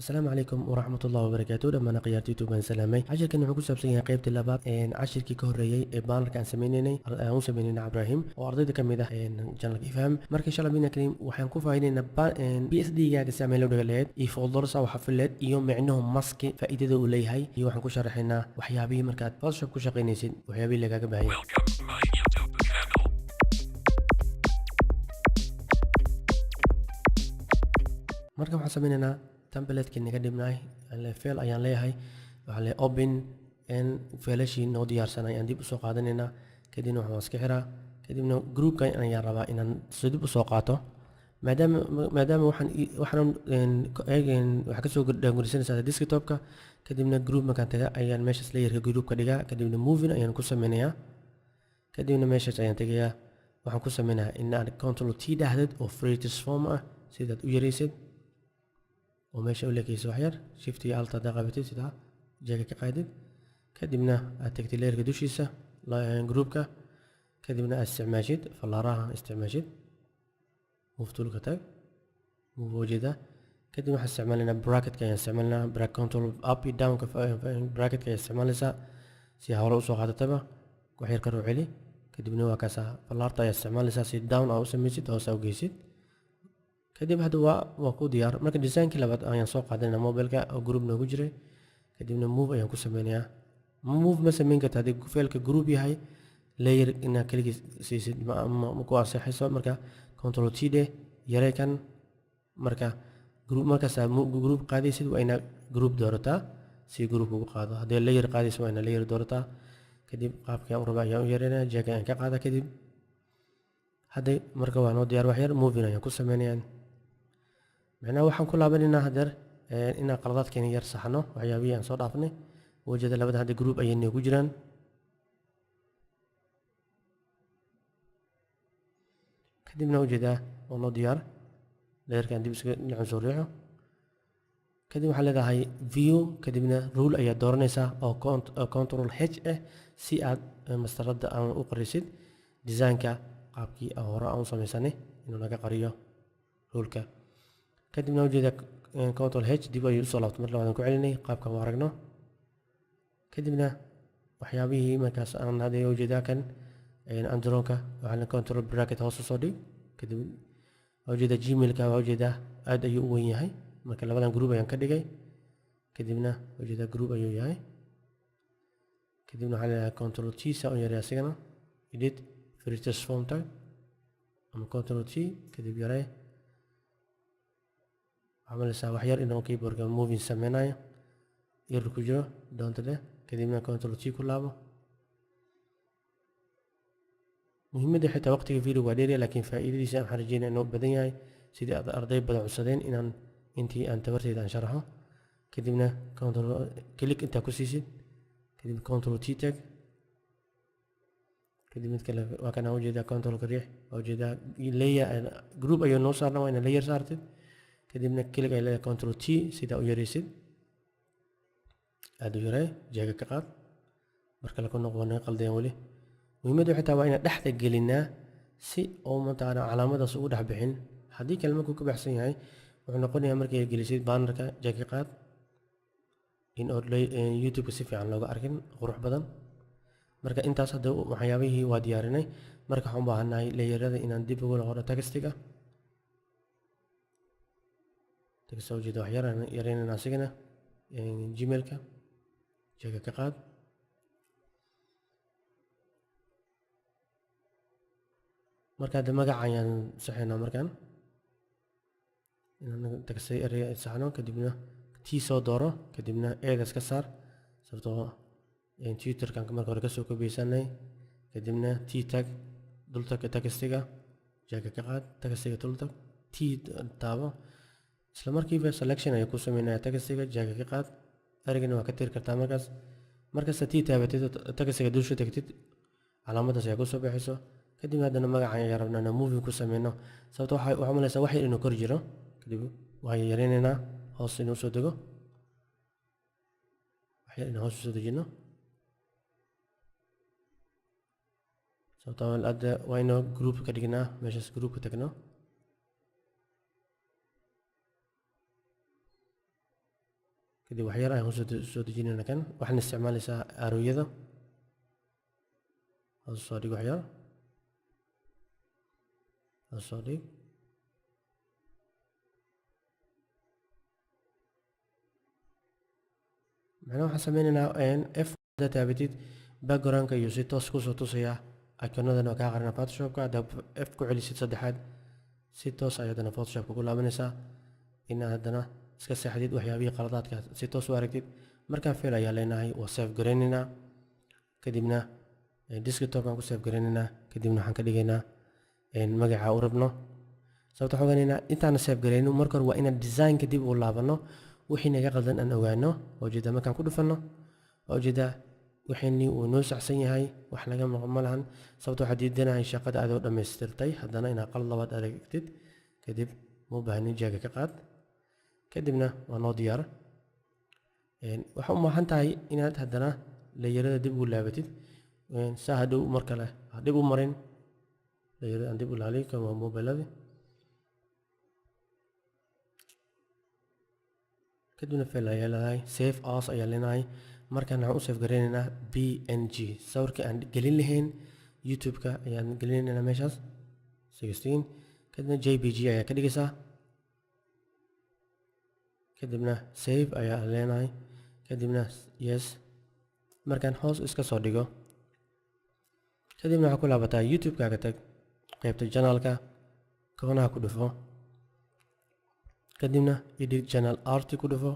Asalaamu calaykum waraxmatullahi wabarakaatu. Dhammaan akhyaarta YouTube baan salaamay. Cashirkan wuxuu ku saabsan yahay qaybtii labaad cashirkii ka horreeyey ee bannerka aan sameynaynay, aan u sameynaynay Ibrahim oo ardayda ka mid ah channelka Ifham. Marka insha Allah bina karim waxaan ku faa'iideynaa PSD gaaga saameyn loo dhiga lahayd iyo folders waxa fileed iyo micnuhu maski faa'iidada uu leeyahay, iyo waxaan ku sharaxaynaa waxyaabihii markaad Photoshop ku shaqaynaysid waxyaabihii lagaaga baahan yahay. Welcome to my YouTube channel. Marka waxaan sameynaynaa templatekii naga dhibnaay file ayaan leeyahay, waxaan leeyahay open n fileashii noo diyaarsan ayaan dib usoo qaadanaynaa. Kadibna waxaan iska xiraa, kadibna groupkan ayaan rabaa inaan soo dib usoo qaato, maadaama waxaan waxaa kasoo downgraysanaysaa desktopka. Kadibna group markaan taga ayaan meeshaas layerka groupka dhigaa, kadibna moving ayaan ku sameynayaa. Kadibna meeshaas ayaan tegayaa, waxaan ku sameynayaa in aad Control T dhahdid oo free transform ah sidaad u yaraysid oo meesha u lekayso wax yar. Shift iyo Alt haddaa qabatid, sidaa jeega ka qaadid, kadibna aad tagtid layerka dushiisa groupka, kadibna aad isticmaashid fallaaraha, isticmaashid move toolka, tag move ujeeda. Kadib waxaan isticmaalaynaa bracketka ayaan isticmaalanaa, bracket control up iyo downka bracketka ayaa isticmaalaysaa si hore usoo qaadataba. Wax yar ka roo celi, kadibna waa kaasaa fallaarta ayaa isticmaalaysaa si down aa u samaysid, hoos aa u geysid. Kadib hadda waa ku diyaar. Marka designkii labaad ayaan soo qaadanayna mobilka oo group noogu jiray, kadibna move ayaan ku sameynayaa. Move ma sameyn karta haddii fileka group yahay, layer inaad keligii siisid ma ku ansaxayso. Marka Control T dheh, yaree kan. Marka group markaasaa group qaadaysid, waa inaad group doorataa si group ugu qaado. Haddii layer qaadaysid, waa inaad layer doorataa. Kadib qaabkii aan u raba ayaan u yareynaya, jeega ayaan ka qaada. Kadib hadda marka waa noo diyaar. Wax yar moving ayaan ku sameynayaa, macnaha waxaan ku laabanaynaa hadeer inaan qaladaadkeena yar saxno, waxyaabihii aan soo dhaafnay. Wajada labada hadda group ayay noogu jiraan. Kadibna ujeedaa oo noo diyaar. Layerkan dib iskaga dhinacan soo riixo. Kadib waxaa leedahay view, kadibna rule ayaad dooranaysaa oo Control H ah si aad mastaradda aan u qarisid designka qaabkii aan hore aan u samaysanay inuu naga qariyo ruleka. Kadibna ujeeda Control H dib ayuu usoo laabtay. Mar labaad aan ku celinay qaabkan u aragno. Kadibna waxyaabihii markaas aan hadda ujeedaa kan andronka waxaa control bracket hoos usoo dhig. Kadib waa ujeedaa Gmailka, waa ujeedaa aad ayuu u weyn yahay. Marka labadan group ayaan ka dhigay, kadibna ujeedaa group ayuu yahay. Kadibna waxaa leedahay Control T saa u yaray asigana, edit, free transform tag ama Control T, kadib yaree. Waxaa malaysaa wax yar inuu keyboardka moving sameynayo, error ku jiro doonta leh. Kadibna Control T ku laabo. Muhiimadda xitaa waqtiga video waa dheerya, laakiin faa'iidadiisa waxaan rajeynaya inuu badan yahay, sidii aad arday badan codsadeen inaan intii aan tabarteyda aan sharaxo. Kadibna control click intaa ku siisid, kadib Control T tag. Kadib mid kale waa kana ujeedaa, controlka riix, waa ujeedaa layer group ayuu noo saarna, waa ina layer saartid. Kadibna click ay leedahay, Control T sidaa u yaraysid, aada u yaree, jeega ka qaad. Mar kale ku noqo, naga qaldeen weli. Muhiimadda waxay tahay waa inaan dhexda gelinaa si oo mataqaana calaamadaas ugu dhex bixin. Haddii kale markuu ka baxsan yahay wuxuu noqonayaa markay gelisid bannerka, jeega ka qaad, in oo YouTube-ka si fiican looga arkin qurux badan. Marka intaas hadda waxyaabihii waa diyaarinay. Marka waxaan u baahannahay layerada inaan dib ugu noqono textiga. Text ujeeda wax yar yareynayna asigana, Gmailka jeega ka qaad. Marka hadda magaca ayaan saxaynaa, markaan inaan text area saxno. Kadibna T soo dooro, kadibna eedas ka saar, sababtoo Twitterkan marka hore kasoo kobiyeysanay. Kadibna T tag, dultag textiga, jeega ka qaad, textiga dultag, T taabo, isla markiiba selection ayuu ku sameynaya textiga, jeega ka qaad, erigana waa ka tiri kartaa. Markaas markasta T taabatid, textiga dusha tagtid, calaamadaas ayaa kusoo baxayso. Kadib haddana magaca ayaan rabnaa inaan moving ku sameyno, sababto waxaa malaysaa wax yar inuu kor jiro. Kadib waan yareynaynaa hoos inuu soo dego, wax yar inaan hoos usoo dejino, sababtoo hadda waa inuu group ka dhignaa, meeshaas group ka tagno. Kadib waxyar ayaan kusoo soo dejinayna kan. Waxaan isticmaalaysaa arrowyada. Hoos soo dhig waxyar, hoos soo dhig. Macnaha waxaan sameynaynaa F haddaad taabatid, backgroundka iyo si toos kusoo tusaya, iconadan waa kaa qarina Photoshopka. Haddaad F ku celisid saddexaad, si toos ayaad haddana Photoshopka ku laabanaysaa, inaad haddana iska seexdid waxyaabihii qaladaadka si toos u aragtid. Markaan file ayaa leenahay, waa save garaynaynaa. Kadibna desktopkaan ku save garaynaynaa. Kadibna waxaan ka dhigaynaa magaca u rabno. Sababta waxaan ogaanaynaa intaana save garaynin, marka hore waa inaan designka dib u laabano, wixii naga qaldan aan ogaano. Waa ujeedaa, markaan ku dhufano, waa ujeedaa, wixii uu noo saxsan yahay, wax naga maqan ma lahan. Sababta waxaa diidanahay shaqada adoo dhammaystirtay haddana inaad qalad labaad aragtid. Kadib ma u baahnin, jeega ka qaad. Kadibna waa noo diyaar. Waxaa u baahan tahay inaad haddana layerada dib ugu laabatid, saa hadhow mar kale ha dib u marin. Layerada aan dib u laaliy. Kan waa mobiladii. Kadibna file ayaa leedahay, save as ayaa leenahay. Markaan waxaan u save garaynaynaa PNG. Sawirka aan gelin lahayn YouTube-ka ayaan gelinaynaa meeshaas, 16. Kadibna JPG ayaa ka dhigaysaa. Kadibna save ayaa leenahay. Kadibna yes. Markaan hoos iska soo dhigo, kadibna waxaa ku laabataa YouTube-kaaga, tag qaybta channelka, koonaha ku dhufo. Kadibna edit channel art ku dhufo.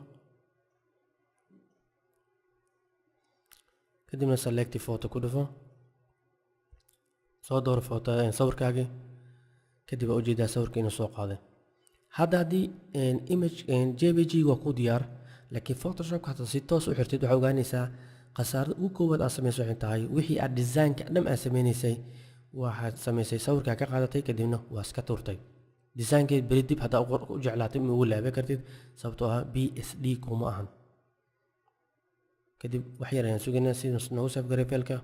Kadibna select photo ku dhufo, soo dooro photo sawirkaagii. Kadib waa ujeedaa sawirka inuu soo qaaday. Hadda haddii image JPG waa ku diyaar, laakiin Photoshopka hata si toos u xirtid, waxaa ogaanaysaa khasaarada ugu koowaad aad samayso waxay tahay wixii aad designka dhan aad sameynaysay. Waxaad samaysay sawirkaa ka qaadatay, kadibna waa iska tuurtay designkeed. Beri dib haddaa u jeclaatay, ma ugu laaban kartid, sababtoo ah PSD kuma ahan. Kadib wax yar ayaan sugaynaa si noogu save garay fileka.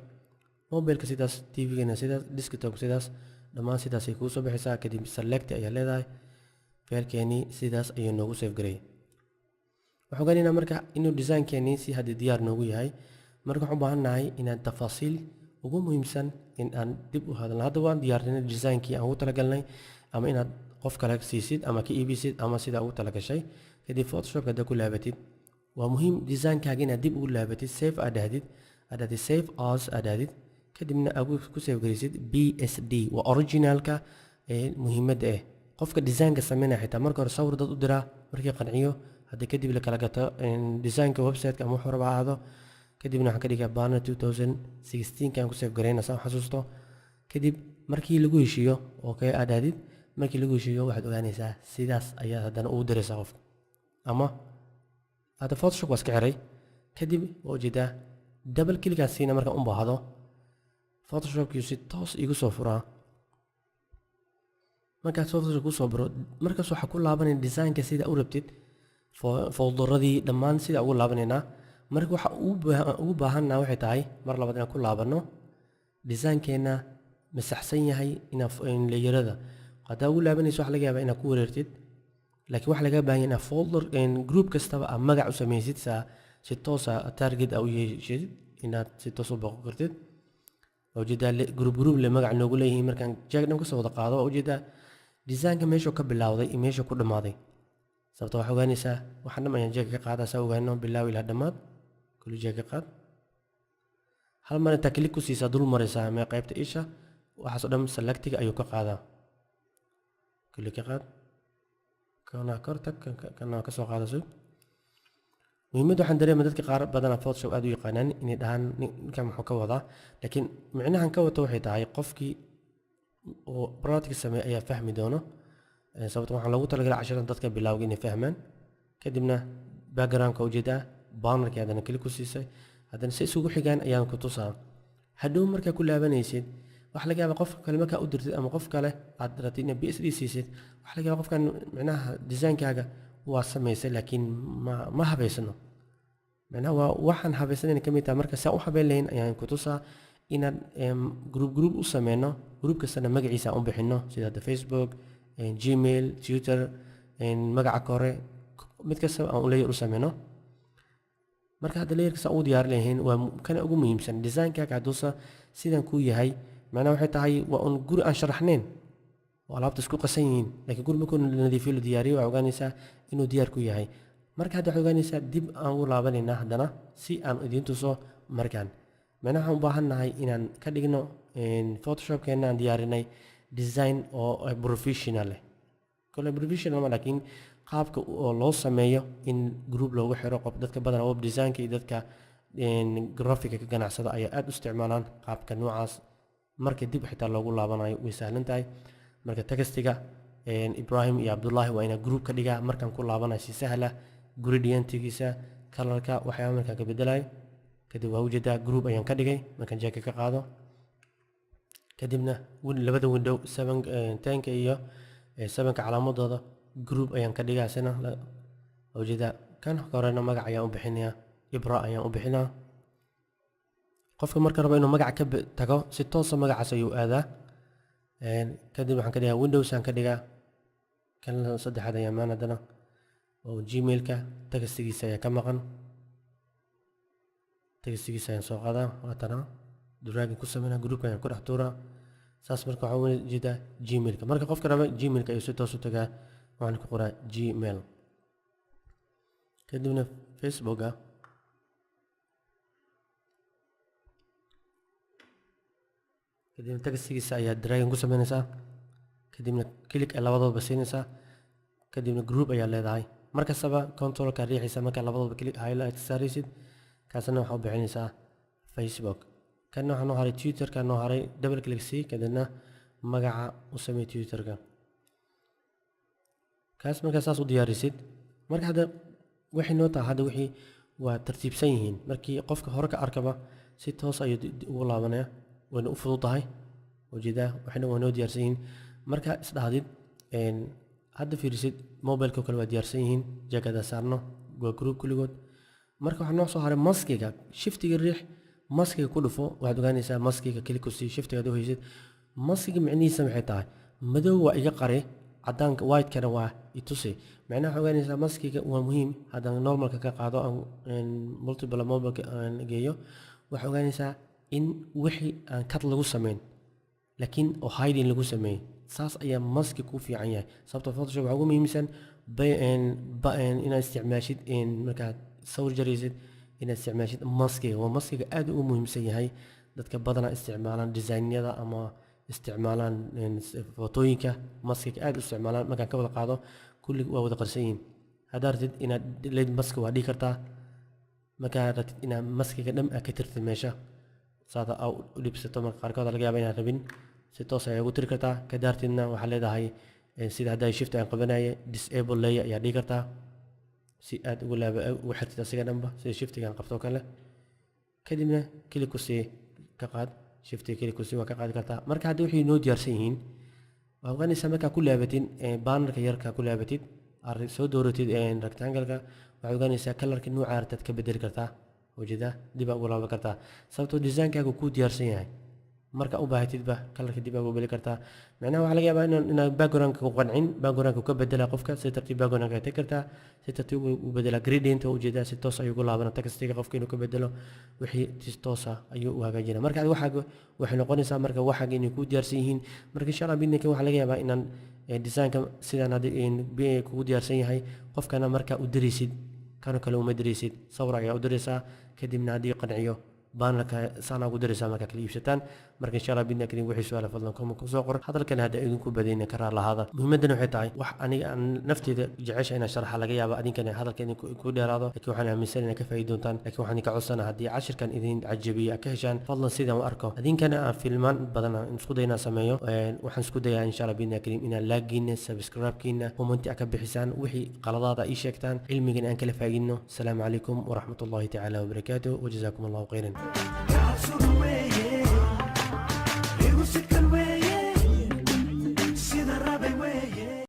Mobilka sidaas, TV-gana sidaas, desktop sidaas, dhammaan sidaas ay kugu soo baxaysaa. Kadib select ayaa leedahay, filekeenii sidaas ayuu noogu save garay. Waxaan ogaanaynaa marka inuu designkeenii si haddii diyaar noogu yahay. Marka waxaan u baahan nahay inaan tafaasiil ugu muhiimsan in aan dib u hadalno. Hadda waan diyaarinay designkii aan ugu talagalnay, ama inaad qof kale siisid ama ka iibisid ama sidaa ugu talagashay. Kadib Photoshopka haddaad ku laabatid, waa muhiim designkaaga inaad dib ugu laabatid, save aad dhahdid, aad dhahdid save as aad dhahdid, kadibna aad ku save garisid PSD. Waa originalka ee muhiimadda ah. Qofka designka sameynaya xitaa marka hore sawir dad u diraa, markii qanciyo haddii kadib la kala gato designka website-ka ama wuxuu raba ha ahaado. Kadibna waxaan ka dhigaa banner 2016 kaan ku save garayna, saan xasuusto. Kadib markii lagu heshiiyo, okay aad dhahdid, markii lagu heshiiyo waxaad ogaanaysaa sidaas ayaad haddana ugu diraysaa qofka. Ama hadda Photoshop waa iska xiray. Kadib waa ujeedaa, double clickaan siina markaan u baahdo, Photoshopkiisu si toos igu soo furaa. Markaad Photoshop kusoo baro, markaas waxaa ku laabanaya designka sida u rabtid, folderadii dhammaan sida ugu laabanaynaa. Marka waxa ugu baahanna waxay tahay mar labaad inaan ku laabano designkeenna ma saxsan yahay, inaa layerada haddaa ugu laabanayso waxa laga yaabaa inaad ku wareertid. Laakiin waxa laga baahan yahay inaad folder group kastaba aad magac u samaysid, saa si toosa target a u yeeshid, inaad si toos u booqan kartid. Waa ujeedaa, group group le magac noogu leeyihiin. Markaan jeeg dhan kasoo wada qaado, waa ujeedaa designka meeshuu ka bilowday iyo meeshuu ku dhammaaday. Sababta waxaa ogaanaysaa, waxaan dhan ayaan jeega ka qaadaa, saa ogaano bilaaw ilaa dhammaad. Kulli jeeg ka qaad, hal mar intaa click ku siisaa, dul maraysaa mee qaybta isha, waxaasoo dhan selectiga ayuu ka qaadaa. Kulli ka qaad, kana kor tag, kana ka soo qaada. Sug, muhiimadda waxaan dareema dadka qaar badanaa Photoshop aad u yaqaanaan inay dhahaan, "Ninkan muxuu ka wadaa?" Laakiin micnahan ka wato waxay tahay qofkii oo practice sameeya ayaa fahmi doono. Sababta waxaan loogu talagalay casharan dadka bilowga inay fahmaan. Kadibna backgroundka ujeedaa, bannerkii haddana click ku siisay, haddana si isugu xigaan ayaan ku tusaa. Hadhow markaa ku laabanaysid, waxaa laga yaabaa qofka kale markaa u dirtid ama qof kale aad rabtid inaad PSD siisid, waxaa laga yaabaa qofkan micnaha designkaaga waa samaysay, laakiin ma habaysano. Macnaha waa waxaan habaysanayn ka mid tahay. Marka saa u habeyn lahayn ayaan ku tusaa, inaan group group u sameyno, group kastana magaciisa aan u bixino, sida hadda Facebook, Gmail, Twitter, magaca kore mid kastaba aan layer u sameyno. Marka hadda layerka saa ugu diyaarin lahayn waa kana ugu muhiimsan. Designkaaga hadduusa sidan kuu yahay, macnaha waxay tahay waa un guri aan sharaxnayn oo alaabta isku qasan yihiin. Laakiin guri markuu la nadiifiyo, la diyaariyo, waxaa ogaanaysaa inuu diyaar ku yahay. Marka hadda waxaad ogaanaysaa, dib aan u laabanaynaa haddana si aan idiin tuso. Markaan macnaha waxaan u baahan nahay inaan ka dhigno Photoshopkeena aan diyaarinay design oo professional leh. Kole professional ma, laakiin qaabka oo loo sameeyo in group loogu xiro qof. Dadka badanaa web designka iyo dadka graphica ka ganacsada ayaa aad u isticmaalaan qaabka noocaas. Marka dib xitaa loogu laabanayo way sahlan tahay. Marka textiga Ibrahim iyo Cabdullaahi waa inaa group ka dhigaa. Markaan ku laabanayo si sahla, gradientigiisa, colorka, waxyaaba markaan ka bedelayo kadib, waa ujeedaa, group ayaan ka dhigay. Markaan checkga ka qaado kadibna labada window, seven, 10ka iyo sevenka, calaamadooda group ayaan ka dhigaa isna. Waa ujeedaa, kan horena magac ayaan u bixinayaa, Ibra ayaan u bixinaa. Qofka marka rabo inuu magac ka tago, si toosa magacaas ayuu aadaa. Kadib waxaan ka dhigaa Windows aan ka dhigaa. Kan saddexaad ayaa maan haddana oo Gmailka textigiisa ayaa ka maqan. Textigiisa ayaan soo qaadaa, waatana dragging ku sameynaa, groupka ayaan ku dhex tuuraa saas. Marka waxaan uga jeedaa Gmailka. Marka qofka raba Gmailka ayuu si toos u tagaa, waxaan ku qoraa Gmail. Kadibna Facebooka, kadibna textigiisa ayaa dragging ku sameynaysaa, kadibna click ay labadoodba siinaysaa, kadibna group ayaa leedahay. Markastaba controlka riixaysa markaa labadoodba click highlight saaraysid. Kaasna waxaa u bixinaysaa Facebook. Kanna waxaa noo haray Twitterka noo haray. Double click c, kadibna magaca u samey Twitterka kaas. Markaa saas u diyaarisid, marka hadda waxay noo tahay, hadda wixii waa tartiibsan yihiin. Markii qofka hore ka arkaba, si toos ayuu ugu laabanaya, wayna u fududahay. Ujeedaa, waxayna waa noo diyaarsan yihiin. Marka isdhahdid hadda fiirisid, mobilka kale waa diyaarsan yihiin, checkada saarno, waa group kulligood. Marka waxaa noo soo haray maskiga. Shiftiga riix, maskiga ku dhufo. Waxaad ogaanaysaa maskiga click ku sii, shiftiga aad u haysid. Maskiga micnihiisa maxay tahay? Madow waa iga qari, cadaanka white-kana waa itusi. Macnaha waxaa ogaanaysaa maskiga waa muhiim. Haddaan normalka ka qaado, aan multiple mobilka aan geeyo, waxaa ogaanaysaa in wixii aan cut lagu sameyn, laakiin oo hiding lagu sameeyey. Saas ayaa maski ku fiican yahay, sababtoo Photoshop waxaa ugu muhiimsan inaad isticmaashid markaad sawir jaraysid, inaad isticmaashid maskiga. Waa maskiga aad ugu muhiimsan yahay. Dadka badanaa isticmaalaan designyada ama isticmaalaan footooyinka, maskiga aad u isticmaalaan. Markaan ka wada qaado, kulli waa wada qarsan yihiin. Haddaad rabtid inaad delete mask waa dhihi kartaa. Markaad rabtid inaad maskiga dham aad ka tirtid meesha saada aa u dhibsato, marka qaarkood laga yaaba inaad rabin, si toos ayaa ugu tiri kartaa. Ka daartidna waxaa leedahay sida hadda shift aan qabanaye, disable layer ayaa dhihi kartaa, si aad ugu laaba ugu xirtid asiga dhanba, sida shiftigan qabto kale. Kadibna click ku sii, ka qaad. Shiftiga click ku sii, waa ka qaadi kartaa. Marka hadda waxay noo diyaarsan yihiin, waa ogaanaysaa markaa ku laabatid bannerka yarka, ku laabatid, soo dooratid rectangle-ka, waxaad ogaanaysaa colorka nuuca aragtaad ka bedeli kartaa. Ujeedaa, dib aa ugu laaban kartaa, sababtoo designkaagu kuu diyaarsan yahay. Marka u baahatidba colorka dib aa ugu bedeli kartaa. Macnaha waxaa laga yaabaa inaad backgroundka ku qancin, backgroundka ka bedela qofka, si tartiib backgroundka tagi kartaa, si tartiib u bedela gradient. Oo ujeedaa, si toos ayuu ugu laabana textiga qofka inuu ka bedelo wixii, si toos ah ayuu u hagaajinaa. Marka waxaaga waxay noqonaysaa marka waxaaga inay kuu diyaarsan yihiin. Marka insha Allah bidninka waxaa laga yaabaa inaan designka sidaan hadda kugu diyaarsan yahay, qofkana markaa u diraysid, kanoo kale uma diraysid, sawir ayaa u diraysaa. Kadibna haddii qanciyo, bannerka saana ugu diraysaa markaa kala iibsataan. Marka insha Allah bidna karim, wixii su-aala fadlan comment kusoo qor. Hadalkan hadda idinku badayna, ka raar lahaada. Muhiimaddana waxay tahay wax aniga aan nafteyda jecesha inaan sharaxa. Laga yaaba adinkana hadalka idinku ku dheeraado, laakiin waxaan aaminsan inaad ka faa'iidi doontaan. Laakiin waxaan idinka codsana, haddii cashirkan idin cajabiyo, aad ka heshaan, fadlan sidaan u arko adinkana aan filmaan badan aan isku day inaan sameeyo. Waxaan isku dayaa insha Allah bidna karim inaad laagiina, subscribe-kiina, commenti aad ka bixisaan, wixii qaladaada ii sheegtaan, cilmigan aan kala faa'iidno. Asalaamu calaykum waraxmatullahi tacaala wabarakaatuh, wajazaakum allahu khayran. God's on the way.